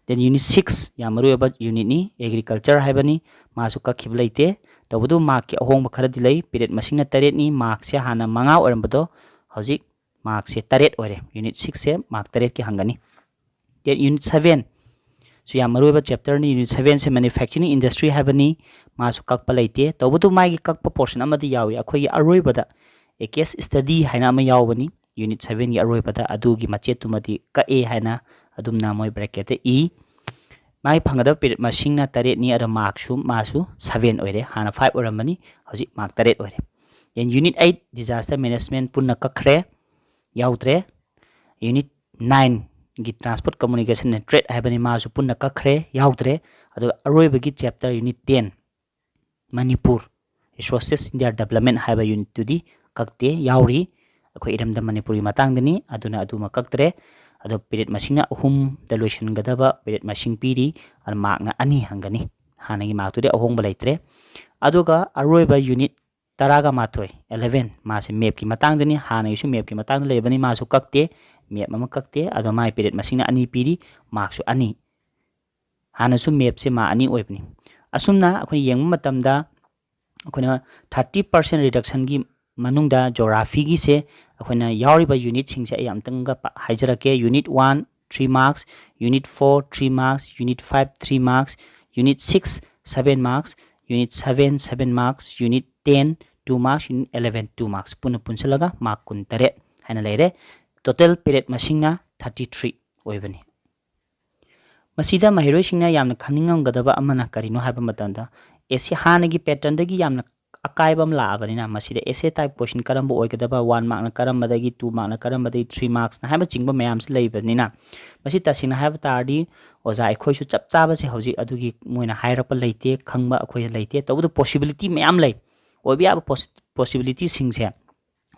Then unit six ꯌꯥꯝ ꯃꯔꯨ ꯑꯣꯏꯕ unitꯅꯤ, agriculture ꯍꯥꯏꯕꯅꯤ꯫ ꯃꯥꯁꯨ ꯀꯛꯈꯤꯕ ꯂꯩꯇꯦ꯫ ꯇꯧꯕꯇꯕꯨ markꯀꯤ ꯑꯍꯣꯡꯕ ꯈꯔꯗꯤ ꯂꯩ꯫ Period ꯃꯁꯤꯡꯅ ꯇꯔꯦꯠꯅꯤ, markꯁꯦ ꯍꯥꯟꯅ ꯃꯉꯥ ꯑꯣꯏꯔꯝꯕꯗꯣ ꯍꯧꯖꯤꯛ markꯁꯦ ꯇꯔꯦꯠ ꯑꯣꯏꯔꯦ꯫ Unit sixꯁꯦ mark ꯇꯔꯦꯠꯀꯤ ꯍꯪꯒꯅꯤ꯫ Then unit seven ꯁꯨ ꯌꯥꯝ ꯃꯔꯨ ꯑꯣꯏꯕ chapterꯅꯤ꯫ Unit sevenꯁꯦ manufacturing industry ꯍꯥꯏꯕꯅꯤ꯫ ꯃꯥꯁꯨ ꯀꯛꯄ ꯂꯩꯇꯦ꯫ ꯇꯧꯕꯇꯕꯨ ꯃꯥꯒꯤ ꯀꯛꯄ portion ꯑꯃꯗꯤ ꯌꯥꯎꯏ꯫ ꯑꯩꯈꯣꯏꯒꯤ ꯑꯔꯣꯏꯕꯗ a case study ꯍꯥꯏꯅ ꯑꯃ ꯌꯥꯎꯕꯅꯤ꯫ Unit sevenꯒꯤ ꯑꯔꯣꯏꯕꯗ ꯑꯗꯨꯒꯤ ꯃꯆꯦꯠꯇꯨꯃꯗꯤ ꯀꯛꯑꯦ ꯍꯥꯏꯅ ꯑꯗꯨꯝꯅ ꯃꯣꯏ bracketꯇ ꯏ꯫ ꯃꯥꯒꯤ ꯐꯪꯒꯗꯕ period ꯃꯁꯤꯡꯅ ꯇꯔꯦꯠꯅꯤ, ꯑꯗꯣ markꯁꯨ ꯃꯥꯁꯨ seven ꯑꯣꯏꯔꯦ꯫ ꯍꯥꯟꯅ five ꯑꯣꯏꯔꯝꯕꯅꯤ, ꯍꯧꯖꯤꯛ mark ꯇꯔꯦꯠ ꯑꯣꯏꯔꯦ꯫ Then unit eight disaster management ꯄꯨꯟꯅ ꯀꯛꯈ꯭ꯔꯦ, ꯌꯥꯎꯗ꯭ꯔꯦ꯫ Unit nineꯒꯤ transport communication and trade ꯍꯥꯏꯕꯅꯤ, ꯃꯥꯁꯨ ꯄꯨꯟꯅ ꯀꯛꯈ꯭ꯔꯦ, ꯌꯥꯎꯗ꯭ꯔꯦ꯫ ꯑꯗꯨꯒ ꯑꯔꯣꯏꯕꯒꯤ chapter unit ten Manipur resources in their development ꯍꯥꯏꯕ unitꯇꯨꯗꯤ ꯀꯛꯇꯦ, ꯌꯥꯎꯔꯤ꯫ ꯑꯩꯈꯣꯏ ꯏꯔꯝꯗꯝ ꯃꯅꯤꯄꯨꯔꯒꯤ ꯃꯇꯥꯡꯗꯅꯤ, ꯑꯗꯨꯅ ꯑꯗꯨꯃ ꯀꯛꯇ꯭ꯔꯦ꯫ ꯑꯗꯣ period ꯃꯁꯤꯡꯅ ꯑꯍꯨꯝꯗ ꯂꯣꯏꯁꯤꯟꯒꯗꯕ period ꯃꯁꯤꯡ ꯄꯤꯔꯤ, ꯑꯗꯨ markꯅ ꯑꯅꯤ ꯍꯪꯒꯅꯤ꯫ ꯍꯥꯟꯅꯒꯤ markꯇꯨꯗꯤ ꯑꯍꯣꯡꯕ ꯂꯩꯇ꯭ꯔꯦ꯫ ꯑꯗꯨꯒ ꯑꯔꯣꯏꯕ unit ꯇꯔꯥꯒ ꯃꯥꯊꯣꯏ, eleven, ꯃꯥꯁꯦ mapꯀꯤ ꯃꯇꯥꯡꯗꯅꯤ꯫ ꯍꯥꯟꯅꯒꯤꯁꯨ mapꯀꯤ ꯃꯇꯥꯡꯗ ꯂꯩꯕꯅꯤ, ꯃꯥꯁꯨ ꯀꯛꯇꯦ, map ꯑꯃ ꯀꯛꯇꯦ꯫ ꯑꯗꯣ ꯃꯥꯒꯤ period ꯃꯁꯤꯡꯅ ꯑꯅꯤ ꯄꯤꯔꯤ, markꯁꯨ ꯑꯅꯤ꯫ ꯍꯥꯟꯅꯁꯨ mapꯁꯦ mark ꯑꯅꯤ ꯑꯣꯏꯕꯅꯤ꯫ ꯑꯁꯨꯝꯅ ꯑꯩꯈꯣꯏꯅ ꯌꯦꯡꯕ ꯃꯇꯝꯗ ꯑꯩꯈꯣꯏꯅ thirty percent reductionꯒꯤ ꯃꯅꯨꯡꯗ geographyꯒꯤꯁꯦ ꯑꯩꯈꯣꯏꯅ ꯌꯥꯎꯔꯤꯕ unitꯁꯤꯡꯁꯦ ꯑꯩ ꯑꯝꯇꯪꯒ ꯄ-, ꯍꯥꯏꯖꯔꯛꯀꯦ꯫ Unit one three marks, unit four three marks, unit five three marks, unit six seven marks, unit seven seven marks, unit ten two marks, unit eleven two marks, ꯄꯨꯟꯅ ꯄꯨꯟꯁꯤꯜꯂꯒ mark ꯀꯨꯟꯇꯔꯦꯠ ꯍꯥꯏꯅ ꯂꯩꯔꯦ꯫ Total period ꯃꯁꯤꯡꯅ thirty three ꯑꯣꯏꯕꯅꯤ꯫ ꯃꯁꯤꯗ ꯃꯍꯩꯔꯣꯏꯁꯤꯡꯅ ꯌꯥꯝꯅ ꯈꯪꯅꯤꯡꯉꯝꯒꯗꯕ ꯑꯃꯅ ꯀꯔꯤꯅꯣ ꯍꯥꯏꯕ ꯃꯇꯝꯗ, essay ꯍꯥꯟꯅꯒꯤ patternꯗꯒꯤ ꯌꯥꯝꯅ ꯑꯀꯥꯏꯕ ꯑꯃ ꯂꯥꯛꯑꯕꯅꯤꯅ, ꯃꯁꯤꯗ essay type question ꯀꯔꯝꯕ ꯑꯣꯏꯒꯗꯕ, one markꯅ ꯀꯔꯝꯕꯗꯒꯤ, two markꯅ ꯀꯔꯝꯕꯗꯒꯤ, three marksꯅ ꯍꯥꯏꯕ ꯆꯤꯡꯕ ꯃꯌꯥꯝꯁꯤ ꯂꯩꯕꯅꯤꯅ, ꯃꯁꯤ ꯇꯁꯦꯡꯅ ꯍꯥꯏꯕ ꯇꯥꯔꯗꯤ, ꯑꯣꯖꯥ, ꯑꯩꯈꯣꯏꯁꯨ ꯆꯞ ꯆꯥꯕꯁꯦ ꯍꯧꯖꯤꯛ ꯑꯗꯨꯒꯤ ꯃꯣꯏꯅ ꯍꯥꯏꯔꯛꯄ ꯂꯩꯇꯦ, ꯈꯪꯕ ꯑꯩꯈꯣꯏꯗ ꯂꯩꯇꯦ꯫ ꯇꯧꯕꯇꯕꯨ possibility ꯃꯌꯥꯝ ꯂꯩ, ꯑꯣꯏꯕ ꯌꯥꯕ ꯄꯣꯁ-, possibilityꯁꯤꯡꯁꯦ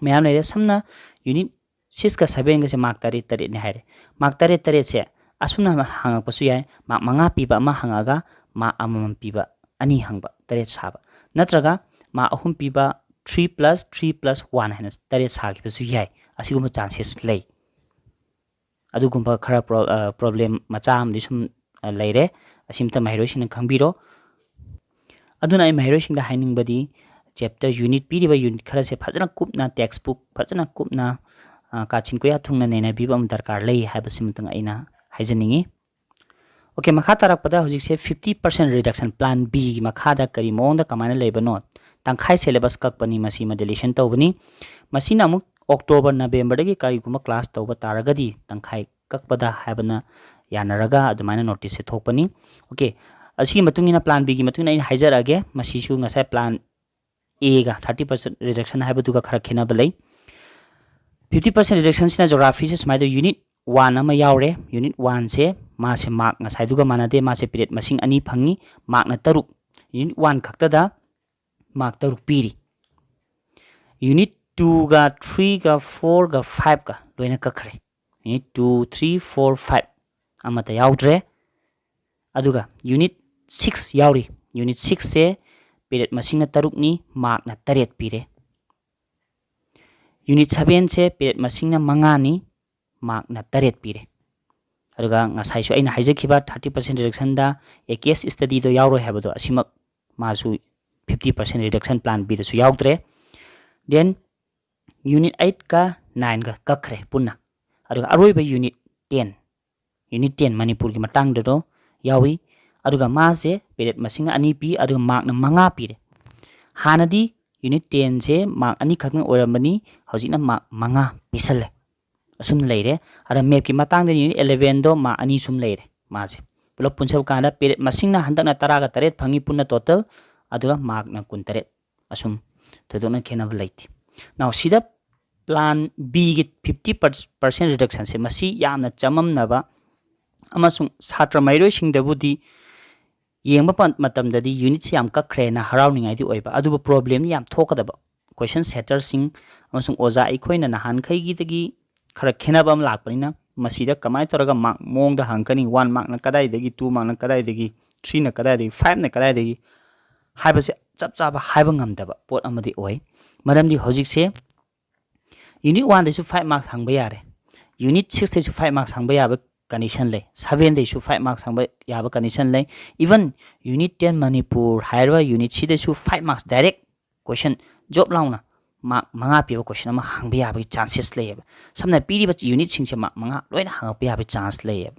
ꯃꯌꯥꯝ ꯂꯩꯔꯦ꯫ ꯁꯝꯅ unit sixꯀ sevenꯒꯁꯦ mark ꯇꯔꯦꯠ ꯇꯔꯦꯠꯅꯦ ꯍꯥꯏꯔꯦ꯫ Mark ꯇꯔꯦꯠ ꯇꯔꯦꯠꯁꯦ ꯑꯁꯨꯝꯅ ꯍꯪꯉꯛꯄꯁꯨ ꯌꯥꯏ, mark ꯃꯉꯥ ꯄꯤꯕ ꯑꯃ ꯍꯪꯉꯒ mark ꯑꯃꯃꯝ ꯄꯤꯕ ꯑꯅꯤ ꯍꯪꯕ, ꯇꯔꯦꯠ ꯁꯥꯕ꯫ ꯅꯠꯇ꯭ꯔꯒ mark ꯑꯍꯨꯝ ꯄꯤꯕ three plus three plus one ꯍꯥꯏꯅ ꯇꯔꯦꯠ ꯁꯥꯈꯤꯕꯁꯨ ꯌꯥꯏ꯫ ꯑꯁꯤꯒꯨꯝꯕ chances ꯂꯩ꯫ ꯑꯗꯨꯒꯨꯝꯕ ꯈꯔ ꯄ꯭ꯔꯣ-, ꯑ, problem ꯃꯆꯥ ꯑꯃꯗꯤ ꯁꯨꯝ ꯑ, ꯂꯩꯔꯦ꯫ ꯑꯁꯤꯃꯇ ꯃꯍꯩꯔꯣꯏꯁꯤꯡꯅ ꯈꯪꯕꯤꯔꯣ꯫ ꯑꯗꯨꯅ ꯑꯩ ꯃꯍꯩꯔꯣꯏꯁꯤꯡꯗ ꯍꯥꯏꯅꯤꯡꯕꯗꯤ, ꯆꯦꯞꯇꯔ ꯌꯨꯅꯤꯠ ꯄꯤꯔꯤꯕ ꯌꯨꯅꯤꯠ ꯈꯔꯁꯦ ꯐꯖꯅ ꯀꯨꯞꯅ, ꯇꯦꯛꯁ ꯕꯨꯛ ꯐꯖꯅ ꯀꯨꯞꯅ, ꯑ, ꯀꯥꯆꯤꯟ ꯀꯣꯌꯥ ꯊꯨꯡꯅ ꯅꯩꯅꯕꯤꯕ ꯑꯃ ꯗꯔꯀꯥꯔ ꯂꯩ ꯍꯥꯏꯕꯁꯤꯃꯇꯪ ꯑꯩꯅ ꯍꯥꯏꯖꯅꯤꯡꯉꯤ꯫ ꯑꯣꯀꯦ, ꯃꯈꯥ ꯇꯥꯔꯛꯄꯗ ꯍꯧꯖꯤꯛꯁꯦ fifty percent reduction plan B ꯒꯤ ꯃꯈꯥꯗ ꯀꯔꯤ ꯃꯑꯣꯡꯗ ꯀꯃꯥꯏꯅ ꯂꯩꯕꯅꯣ? ꯇꯪꯈꯥꯏ syllabus ꯀꯛꯄꯅꯤ, ꯃꯁꯤꯃ deletion ꯇꯧꯕꯅꯤ꯫ ꯃꯁꯤꯅ ꯑꯃꯨꯛ ꯑꯣꯛꯇꯣꯕꯔ, ꯅꯕꯦꯝꯕꯔꯗꯒꯤ ꯀꯔꯤꯒꯨꯝꯕ class ꯇꯧꯕ ꯇꯥꯔꯒꯗꯤ ꯇꯪꯈꯥꯏ ꯀꯛꯄꯗ ꯍꯥꯏꯕꯅ ꯌꯥꯅꯔꯒ ꯑꯗꯨꯃꯥꯏꯅ notice ꯁꯦ ꯊꯣꯛꯄꯅꯤ꯫ ꯑꯣꯀꯦ, ꯑꯁꯤꯒꯤ ꯃꯇꯨꯡ ꯏꯟꯅ plan B ꯒꯤ ꯃꯇꯨꯡ ꯏꯟꯅ ꯑꯩꯅ ꯍꯥꯏꯖꯔꯛꯑꯒꯦ꯫ ꯃꯁꯤꯁꯨ ꯉꯁꯥꯏ plan A ꯒ thirty percent reduction ꯍꯥꯏꯕꯗꯨꯒ ꯈꯔ ꯈꯦꯠꯅꯕ ꯂꯩ꯫ Fifty percent reduction ꯁꯤꯅ geography ꯁꯦ ꯁꯨꯃꯥꯏꯅ ꯇꯧ, unit one ꯑꯃ ꯌꯥꯎꯔꯦ꯫ Unit one ꯁꯦ ꯃꯥꯁꯦ mark ꯉꯁꯥꯏꯗꯨꯒ ꯃꯥꯟꯅꯗꯦ, ꯃꯥꯁꯦ period ꯃꯁꯤꯡ ꯑꯅꯤ ꯐꯪꯉꯤ, mark ꯅ ꯇꯔꯨꯛ꯫ Unit one ꯈꯛꯇꯗ mark ꯇꯔꯨꯛ ꯄꯤꯔꯤ꯫ Unit two ꯒ three ꯒ four ꯒ five ꯒ ꯂꯣꯏꯅ ꯀꯛꯈ꯭ꯔꯦ꯫ Unit two, three, four, five ꯑꯃꯠꯇ ꯌꯥꯎꯗ꯭ꯔꯦ꯫ ꯑꯗꯨꯒ unit six ꯌꯥꯎꯔꯤ꯫ Unit six ꯁꯦ period ꯃꯁꯤꯡꯅ ꯇꯔꯨꯛꯅꯤ, mark ꯅ ꯇꯔꯦꯠ ꯄꯤꯔꯦ꯫ Unit seven ꯁꯦ period ꯃꯁꯤꯡꯅ ꯃꯉꯥꯅꯤ, mark ꯅ ꯇꯔꯦꯠ ꯄꯤꯔꯦ꯫ ꯑꯗꯨꯒ ꯉꯁꯥꯏꯁꯨ ꯑꯩꯅ ꯍꯥꯏꯖꯈꯤꯕ thirty percent reduction the A K S study ꯗꯣ ꯌꯥꯎꯔꯣꯏ ꯍꯥꯏꯕꯗꯣ, ꯑꯁꯤꯃꯛ ꯃꯥꯁꯨ fifty percent reduction plan B ꯗꯁꯨ ꯌꯥꯎꯗ꯭ꯔꯦ꯫ Then unit eight ꯀ nine ꯒ ꯀꯛꯈ꯭ꯔꯦ ꯄꯨꯟꯅ꯫ ꯑꯗꯨꯒ ꯑꯔꯣꯏꯕ unit ten, unit ten ꯃꯅꯤꯄꯨꯔꯒꯤ ꯃꯇꯥꯡꯗꯗꯣ ꯌꯥꯎꯏ꯫ ꯑꯗꯨꯒ ꯃꯥꯁꯦ period ꯃꯁꯤꯡ ꯑꯅꯤ ꯄꯤ, ꯑꯗꯨꯒ mark ꯅ ꯃꯉꯥ ꯄꯤꯔꯦ꯫ ꯍꯥꯟꯅꯗꯤ unit ten ꯁꯦ mark ꯑꯅꯤꯈꯛꯇꯪ ꯑꯣꯏꯔꯝꯕꯅꯤ, ꯍꯧꯖꯤꯛꯅ mark ꯃꯉꯥ ꯄꯤꯁꯜꯂꯦ꯫ ꯑꯁꯨꯝꯅ ꯂꯩꯔꯦ꯫ ꯑꯗ math ꯀꯤ ꯃꯇꯥꯡꯗ unit eleven ꯗꯣ mark ꯑꯅꯤ ꯁꯨꯝ ꯂꯩꯔꯦ ꯃꯥꯁꯦ꯫ ꯄꯨꯂꯞ ꯄꯨꯟꯁꯤꯜꯂ ꯀꯥꯟꯗ period ꯃꯁꯤꯡꯅ ꯍꯟꯗꯛꯅ ꯇꯔꯥꯒ ꯇꯔꯦꯠ ꯐꯪꯉꯤ ꯄꯨꯟꯅ total, ꯑꯗꯨꯒ mark ꯅ ꯀꯨꯟꯇꯔꯦꯠ꯫ ꯑꯁꯨꯝ ꯊꯣꯏꯗꯣꯛꯅ ꯈꯦꯠꯅꯕ ꯂꯩꯇꯦ꯫ Now, ꯁꯤꯗ plan B ꯒꯤ fifty percent reduction ꯁꯦ, ꯃꯁꯤ ꯌꯥꯝꯅ ꯆꯃꯝꯅꯕ ꯑꯃꯁꯨꯡ ꯁꯥꯇ꯭ꯔ ꯃꯍꯩꯔꯣꯏꯁꯤꯡꯗꯕꯨꯗꯤ ꯌꯦꯡꯕ ꯄ-, ꯃꯇꯝꯗꯗꯤ unit ꯁꯦ ꯌꯥꯝ ꯀꯛꯈ꯭ꯔꯦꯅ ꯍꯔꯥꯎꯅꯤꯡꯉꯥꯏꯗꯤ ꯑꯣꯏꯕ, ꯑꯗꯨꯕꯨ problem ꯗꯤ ꯌꯥꯝ ꯊꯣꯛꯀꯗꯕ꯫ Question setter ꯁꯤꯡ ꯑꯃꯁꯨꯡ ꯑꯣꯖꯥ ꯑꯩꯈꯣꯏꯅ ꯅꯍꯥꯟꯈꯩꯒꯤꯗꯒꯤ ꯈꯔ ꯈꯦꯠꯅꯕ ꯑꯃ ꯂꯥꯛꯄꯅꯤꯅ, ꯃꯁꯤꯗ ꯀꯃꯥꯏꯅ ꯇꯧꯔꯒ mark ꯃꯑꯣꯡꯗ ꯍꯪꯒꯅꯤ, one mark ꯅ ꯀꯗꯥꯏꯗꯒꯤ, two mark ꯅ ꯀꯗꯥꯏꯗꯒꯤ, three ꯅ ꯀꯗꯥꯏꯗꯒꯤ, five ꯅ ꯀꯗꯥꯏꯗꯒꯤ ꯍꯥꯏꯕꯁꯦ ꯆꯞ ꯆꯥꯕ ꯍꯥꯏꯕ ꯉꯝꯗꯕ ꯄꯣꯠ ꯑꯃꯗꯤ ꯑꯣꯏ꯫ ꯃꯔꯝꯗꯤ ꯍꯧꯖꯤꯛꯁꯦ unit one ꯗꯁꯨ five marks ꯍꯪꯕ ꯌꯥꯔꯦ, unit six ꯇꯁꯨ five marks ꯍꯪꯕ ꯌꯥꯕ condition ꯂꯩ, sevenꯗꯩꯁꯨ five marks ꯍꯪꯕ ꯌꯥꯕ condition ꯂꯩ꯫ Even unit ten ꯃꯅꯤꯄꯨꯔ ꯍꯥꯏꯔꯤꯕ unitꯁꯤꯗꯁꯨ five marks direct question, job ꯂꯥꯎꯅ mark ꯃꯉꯥ ꯄꯤꯕ question ꯑꯃ ꯍꯪꯕ ꯌꯥꯕꯒꯤ chances ꯂꯩꯌꯦꯕ꯫ ꯁꯝꯅ ꯄꯤꯔꯤꯕ unitꯁꯤꯡꯁꯦ mark ꯃꯉꯥ ꯂꯣꯏꯅ ꯍꯪꯉꯛꯄ ꯌꯥꯕꯒꯤ chance ꯂꯩꯌꯦꯕ꯫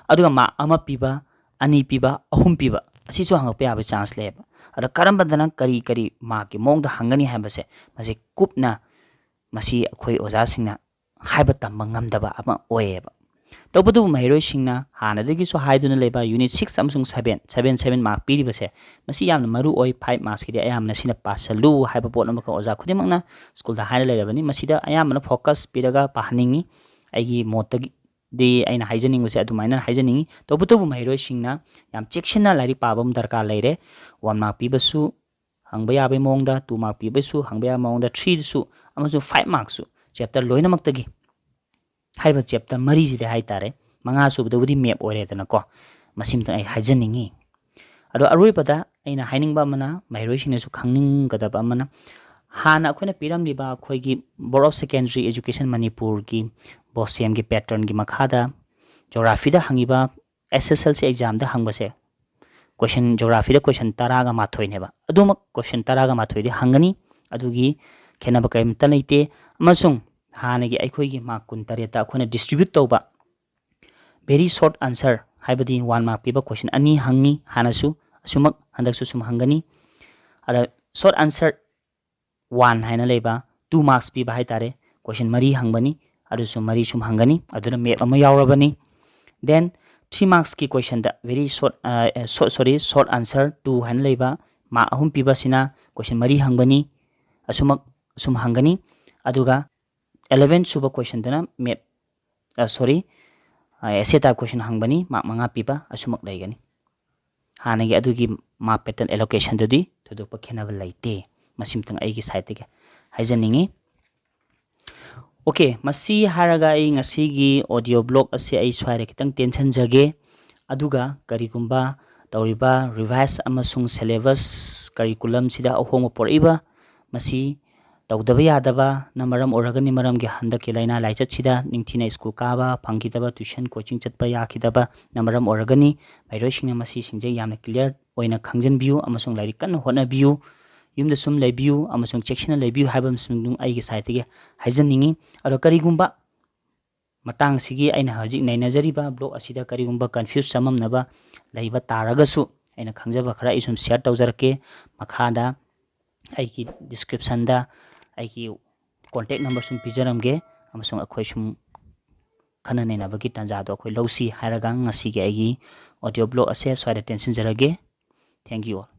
ꯑꯗꯨꯒ mark ꯑꯃ ꯄꯤꯕ, ꯑꯅꯤ ꯄꯤꯕ, ꯑꯍꯨꯝ ꯄꯤꯕ, ꯑꯁꯤꯁꯨ ꯍꯪꯉꯛꯄ ꯌꯥꯕꯒꯤ chance ꯂꯩꯌꯦꯕ꯫ ꯑꯗ ꯀꯔꯝꯕꯗꯅ ꯀꯔꯤ ꯀꯔꯤ markꯀꯤ ꯃꯑꯣꯡꯗ ꯍꯪꯒꯅꯤ ꯍꯥꯏꯕꯁꯦ ꯃꯁꯤ ꯀꯨꯞꯅ ꯃꯁꯤ ꯑꯩꯈꯣꯏ ꯑꯣꯖꯥꯁꯤꯡꯅ ꯍꯥꯏꯕ ꯇꯝꯕ ꯉꯝꯗꯕ ꯑꯃ ꯑꯣꯏꯌꯦꯕ꯫ ꯇꯧꯕꯇꯕꯨ ꯃꯍꯩꯔꯣꯏꯁꯤꯡꯅ ꯍꯥꯟꯅꯗꯒꯤꯁꯨ ꯍꯥꯏꯗꯨꯅ ꯂꯩꯕ unit six ꯑꯃꯁꯨꯡ seven, seven, seven mark ꯄꯤꯔꯤꯕꯁꯦ ꯃꯁꯤ ꯌꯥꯝꯅ ꯃꯔꯨ ꯑꯣꯏ꯫ Five marksꯀꯤꯗꯤ ꯑꯌꯥꯝꯕꯅ ꯁꯤꯅ ꯄꯥꯁꯜꯂꯨ ꯍꯥꯏꯕ ꯄꯣꯠ ꯑꯃꯈꯛ ꯑꯣꯖꯥ ꯈꯨꯗꯤꯡꯃꯛꯅ schoolꯗ ꯍꯥꯏꯅ ꯂꯩꯔꯕꯅꯤ꯫ ꯃꯁꯤꯗ ꯑꯌꯥꯝꯕꯅ focus ꯄꯤꯔꯒ ꯄꯥꯍꯟꯅꯤꯡꯉꯤ꯫ ꯑꯩꯒꯤ ꯃꯣꯠꯇꯒꯤꯗꯤ ꯑꯩꯅ ꯍꯥꯏꯖꯅꯤꯡꯕꯁꯦ ꯑꯗꯨꯃꯥꯏꯅ ꯍꯥꯏꯖꯅꯤꯡꯉꯤ꯫ ꯇꯧꯕꯇꯕꯨ ꯃꯍꯩꯔꯣꯏꯁꯤꯡꯅ ꯌꯥꯝ ꯆꯦꯛꯁꯤꯟꯅ ꯂꯥꯏꯔꯤꯛ ꯄꯥꯕ ꯑꯃ ꯗꯔꯀꯥꯔ ꯂꯩꯔꯦ꯫ One mark ꯄꯤꯕꯁꯨ ꯍꯪꯕ ꯌꯥꯕꯒꯤ ꯃꯑꯣꯡꯗ, two mark ꯄꯤꯕꯁꯨ ꯍꯪꯕ ꯌꯥꯕ ꯃꯑꯣꯡꯗ, threeꯗꯁꯨ ꯑꯃꯁꯨꯡ five markꯁꯨ chapter ꯂꯣꯏꯅꯃꯛꯇꯒꯤ, ꯍꯥꯏꯔꯤꯕ chapter ꯃꯔꯤꯁꯤꯗꯤ ꯍꯥꯏꯇꯥꯔꯦ, ꯃꯉꯥ ꯁꯨꯕꯗꯕꯨꯗꯤ map ꯑꯣꯏꯔꯦꯗꯅꯀꯣ, ꯃꯁꯤꯃꯇꯪ ꯑꯩ ꯍꯥꯏꯖꯅꯤꯡꯉꯤ꯫ ꯑꯗꯣ ꯑꯔꯣꯏꯕꯗ ꯑꯩꯅ ꯍꯥꯏꯅꯤꯡꯕ ꯑꯃꯅ, ꯃꯍꯩꯔꯣꯏꯁꯤꯡꯅꯁꯨ ꯈꯪꯅꯤꯡꯒꯗꯕ ꯑꯃꯅ, ꯍꯥꯟꯅ ꯑꯩꯈꯣꯏꯅ ꯄꯤꯔꯝꯂꯤꯕ ꯑꯩꯈꯣꯏꯒꯤ Board of Secondary Education ꯃꯅꯤꯄꯨꯔꯒꯤ BOSEMꯒꯤ patternꯒꯤ ꯃꯈꯥꯗ geographyꯗ ꯍꯪꯉꯤꯕ S S L C examꯗ ꯍꯪꯕꯁꯦ, question, geographyꯗ question ꯇꯔꯥꯒ ꯃꯥꯊꯣꯏꯅꯦꯕ꯫ ꯑꯗꯨꯃꯛ question ꯇꯔꯥꯒ ꯃꯥꯊꯣꯏꯗꯤ ꯍꯪꯒꯅꯤ, ꯑꯗꯨꯒꯤ ꯈꯦꯠꯅꯕ ꯀꯔꯤꯝꯇ ꯂꯩꯇꯦ꯫ ꯑꯃꯁꯨꯡ ꯍꯥꯟꯅꯒꯤ ꯑꯩꯈꯣꯏꯒꯤ mark ꯀꯨꯟꯇꯔꯦꯠꯇ ꯑꯩꯈꯣꯏꯅ distribute ꯇꯧꯕ very short answer, ꯍꯥꯏꯕꯗꯤ one mark ꯄꯤꯕ question ꯑꯅꯤ ꯍꯪꯉꯤ ꯍꯥꯟꯅꯁꯨ, ꯑꯁꯨꯃꯛ ꯍꯟꯗꯛꯁꯨ ꯁꯨꯝ ꯍꯪꯒꯅꯤ꯫ ꯑꯗ short answer one ꯍꯥꯏꯅ ꯂꯩꯕ, two marks ꯄꯤꯕ ꯍꯥꯏꯇꯥꯔꯦ, question ꯃꯔꯤ ꯍꯪꯕꯅꯤ, ꯑꯗꯨꯁꯨ ꯃꯔꯤ ꯁꯨꯝ ꯍꯪꯒꯅꯤ, ꯑꯗꯨꯅ map ꯑꯃ ꯌꯥꯎꯔꯕꯅꯤ꯫ Then three marksꯀꯤ questionꯗ very short, ꯑ, short, sorry, short answer two ꯍꯥꯏꯅ ꯂꯩꯕ, mark ꯑꯍꯨꯝ ꯄꯤꯕꯁꯤꯅ question ꯃꯔꯤ ꯍꯪꯕꯅꯤ, ꯑꯁꯨꯃꯛ, ꯑꯁꯨꯝ ꯍꯪꯒꯅꯤ꯫ ꯑꯗꯨꯒ eleven ꯁꯨꯕ questionꯗꯅ map, ꯑ, sorry, ꯑ, essay type question ꯍꯪꯕꯅꯤ, mark ꯃꯉꯥ ꯄꯤꯕ, ꯑꯁꯨꯃꯛ ꯂꯩꯒꯅꯤ꯫ ꯍꯥꯟꯅꯒꯤ ꯑꯗꯨꯒꯤ mark pattern allocationꯗꯨꯗꯤ ꯊꯣꯏꯗꯣꯛꯄ ꯈꯦꯠꯅꯕ ꯂꯩꯇꯦ꯫ ꯃꯁꯤꯃꯇꯪ ꯑꯩꯒꯤ sideꯇꯒꯤ ꯍꯥꯏꯖꯅꯤꯡꯉꯤ꯫ Okay, ꯃꯁꯤ ꯍꯥꯏꯔꯒ ꯑꯩ ꯉꯁꯤꯒꯤ audio blog ꯑꯁꯤ ꯑꯩ ꯁ꯭ꯋꯥꯏꯗ ꯈꯤꯇꯪ ꯇꯦꯟꯁꯤꯟꯖꯒꯦ꯫ ꯑꯗꯨꯒ ꯀꯔꯤꯒꯨꯝꯕ ꯇꯧꯔꯤꯕ revise ꯑꯃꯁꯨꯡ syllabus curriculumꯁꯤꯗ ꯑꯍꯣꯡꯕ ꯄꯨꯔꯛꯏꯕ, ꯃꯁꯤ ꯇꯧꯗꯕ ꯌꯥꯗꯕꯅ ꯃꯔꯝ ꯑꯣꯏꯔꯒꯅꯤ꯫ ꯃꯔꯝꯒꯤ ꯍꯟꯗꯛꯀꯤ ꯂꯥꯏꯅꯥ ꯂꯥꯏꯆꯠꯁꯤꯗ ꯅꯤꯡꯊꯤꯅ ꯁ꯭ꯀꯨꯜ ꯀꯥꯕ ꯐꯪꯈꯤꯗꯕ, tuition coaching ꯆꯠꯄ ꯌꯥꯈꯤꯗꯕꯅ ꯃꯔꯝ ꯑꯣꯏꯔꯒꯅꯤ꯫ ꯃꯍꯩꯔꯣꯏꯁꯤꯡꯅ ꯃꯁꯤꯁꯤꯡꯁꯦ ꯌꯥꯝꯅ clear ꯑꯣꯏꯅ ꯈꯪꯖꯤꯟꯕꯤꯌꯨ ꯑꯃꯁꯨꯡ ꯂꯥꯏꯔꯤꯛ ꯀꯟꯅ ꯍꯣꯠꯅꯕꯤꯌꯨ꯫ ꯌꯨꯝꯗ ꯁꯨꯝ ꯂꯩꯕꯤꯌꯨ ꯑꯃꯁꯨꯡ ꯆꯦꯛꯁꯤꯟꯅ ꯂꯩꯕꯤꯌꯨ ꯍꯥꯏꯕ ꯑꯃꯁꯨꯡ ꯑꯩꯒꯤ side ꯇꯒꯤ ꯍꯥꯏꯖꯅꯤꯡꯉꯤ꯫ ꯑꯗꯣ ꯀꯔꯤꯒꯨꯝꯕ ꯃꯇꯥꯡꯁꯤꯒꯤ ꯑꯩꯅ ꯍꯧꯖꯤꯛ ꯅꯩꯅꯖꯔꯤꯕ blog ꯑꯁꯤꯗ ꯀꯔꯤꯒꯨꯝꯕ confuse ꯆꯃꯝꯅꯕ ꯂꯩꯕ ꯇꯥꯔꯒꯁꯨ ꯑꯩꯅ ꯈꯪꯖꯕ ꯈꯔ ꯑꯩ ꯁꯨꯝ share ꯇꯧꯖꯔꯛꯀꯦ꯫ ꯃꯈꯥꯗ ꯑꯩꯒꯤ description ꯗ ꯑꯩꯒꯤ contact number ꯁꯨꯝ ꯄꯤꯖꯔꯝꯒꯦ ꯑꯃꯁꯨꯡ ꯑꯩꯈꯣꯏ ꯁꯨꯝ ꯈꯟꯅ ꯅꯩꯅꯕꯒꯤ ꯇꯥꯟꯖꯥꯗꯣ ꯑꯩꯈꯣꯏ ꯂꯧꯁꯤ ꯍꯥꯏꯔꯒ ꯉꯁꯤꯒꯤ ꯑꯩꯒꯤ audio blog ꯑꯁꯦ ꯁ꯭ꯋꯥꯏꯗ ꯇꯦꯟꯁꯤꯟꯖꯔꯒꯦ꯫ Thank you all꯫